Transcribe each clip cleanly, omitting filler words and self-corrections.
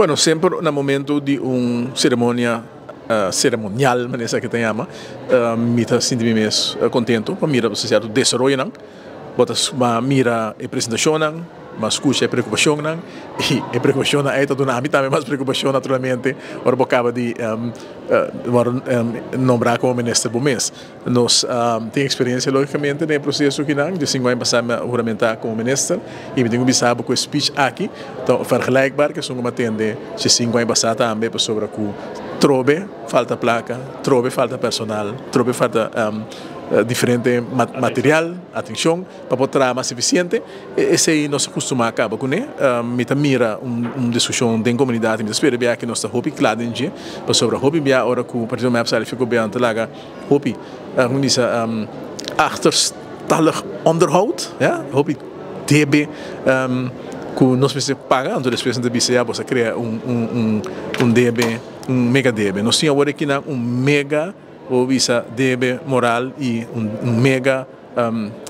Bueno, semper na momento di un ceremonia ceremonial, manera esaki ta yama, mi ta sinti mi mes contento pa mira cierto desaroyonan. Bo ta mira e presentacionnan, bo a scucha e preocupacionnan y e preocupacionnan ey ta duna ami tambe mas preocupacion, naturalmente, ora bo caba di nombra como minister bo mes. Nos tin experiencia, logicamente, den e proceso akinan. Di 5 aña pasa mi a huramenta como minister y mi tin cu bisa bo cu e speech aki ta vergelijkbaar cu esun cu mi a tende si 5 aña pasa tambe, pasobra cu trobe falta placa, trobe falta personal, trobe falta diferente material, atencion, pa por traha mas eficiente. Esey nos a custuma a caba cune. Mi ta mira un discusion den comunidad y mi ta spera bia cu nos ta hopi cla den dje, pasobra hopi bia ora cu Partido MEP sali fi gobierno ta laga hopi, como bisa, achterstallig onderhoud, ja, hopi debe cu nos mester paga, anto despues nan ta bisa: "Ya, bo a crea un debe, un mega debe." Nos tin awor akinan un mega, bo bisa, debe moral y un mega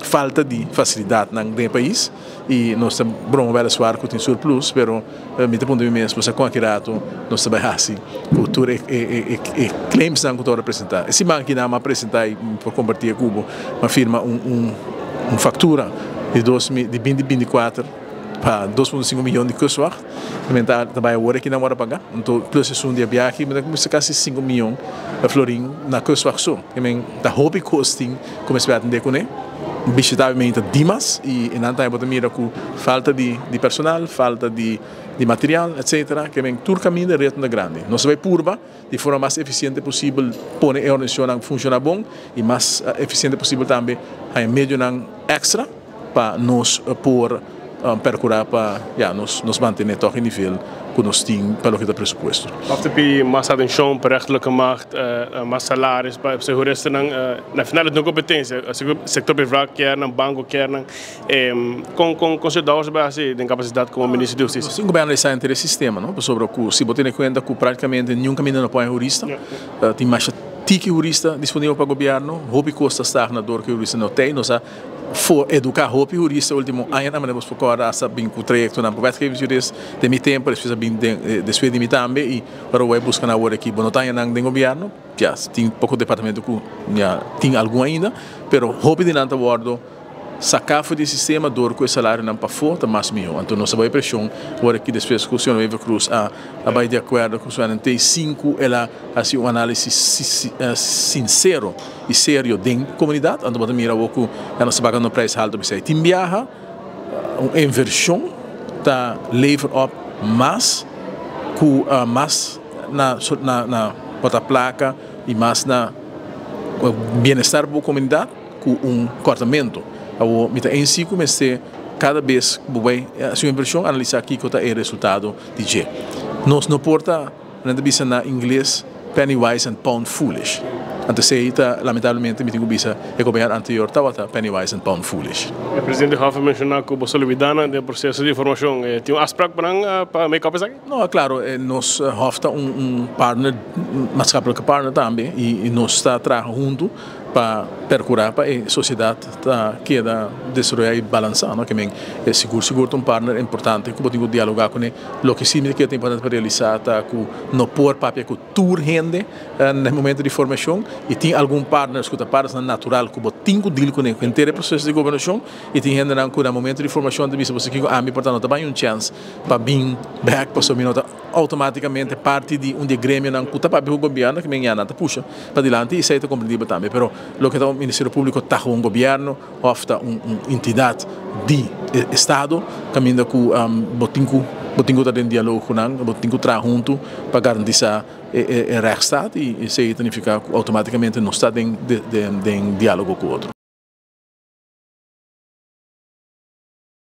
falta di facilidadnan den pais y nos ta broma weliswaar cu tin surplus, pero mi ta puntra mi mes con aki rato nos ta bay haci cu tur e claims nan cu ta representa. E siman aki nan a presenta y por comparti cu bo, m'a firma un factura di 2024 pa 2,5 miyon di kustwacht. Tambe ta bay awor aki nan ora paga. Anto plus esun di biahe, mi ta casi 5 miyon florin na kustwacht so. Kiermen ta hopi cos tin cu mester atende cune. Bishita ta dimas y nan tambe bo ta mira cu falta di personal, falta di material, etc. Kiermen tur caminda reto ta grandi. Nos ta bay purba di forma mas eficiente posibel pone e organisacion funciona bon y mas eficiente posibel tambe e medionan extra pa nos por percura pa, ja, nos mantene toch e nivel cu nos tin pa loke ta presupuesto. Of pidi mas atencion pa rechterlijke macht, mas salaris pa juristennan, na final het no competencia. Sector priva kier nan, banco kier nan, con cidadãos bay haci den capacidad como minister di Husticia? Si, gobierno ta henter e sistema, no? Sobre cu si bo tene cuenta cu practicamente ningun caminda no pone jurista, tin mas tiki jurista disponibel pa gobierno, hopi cos ta stagna door cu jurista no tin, nos a for educa hopi jurista ultimo aña, mas nos por hasta bin cu trayecto na wetgevingsjurist den mi tempo, despues bin despues di mi tambe y pa bay busca na awor aki, bo no tin nan den gobierno, ja, tin poco departamento cu, ja, tin algun ainda, pero hopi di nan ta wordo saca for di sistema door cu e salarionan pafo ta mas miho. Anto nos a bay presion awor aki despues cu señor Wever Croes a bay di acuerdo cu e NT5, el a haci un analisis sincero y serio den comunidad, anto bo ta mira cu nos ta pagando prijs halto pa esey. Tin biaha un inversion ta lever op mas cu mas na bota placa y mas na bienestar pa e comunidad cu un cortamento. Awo mi ta eens cu mester cada bes cu bay haci un inversion analisa kico ta e resultado di dje. Nos no por ta, nan ta bisa na ingles, "penny wise and pound foolish". Anto esey ta, lamentablemente, mi tin cu bisa, e gobierno anterior tabata penny wise and pound foolish. E presidente Hof a menciona cu bo a lubida nan den proceso di formacion. Tin un afspraak pa make up esaki? No, claro, nos Hof ta un partner, maatschappelijke partner tambe y nos ta trahando hunto pa percura pa e sociedad ta keda desaroya y balansa, no? Kiermen e sigur sigur un partner importante cu bo tin cu dialoga cune. Loke si cu ta importante pa realisa ta cu no por papia cu tur hende na momento di formacion y tin algun partners cu ta partners natural cu bo tin cu deal cune henter proceso di gobernacion y tin hende cu na momento di formacion ta bisa bo cu ami por tanto no ta un chance pa bin back, pasobra mi no ta automaticamente parti di un di gremionan cu ta papia cu gobierno, kiermen ya nan ta pusha pa dilanti y esey ta comprendibel tambe, pero loke ta Ministerio Publico ta un gobierno of ta un entidad di estado caminda cu bo tin cu ta den dialogo cu nan, bo tin cu traha hunto pa garantisa e rechtsstaat y esey ta significa cu automaticamente nos ta den dialogo cu otro.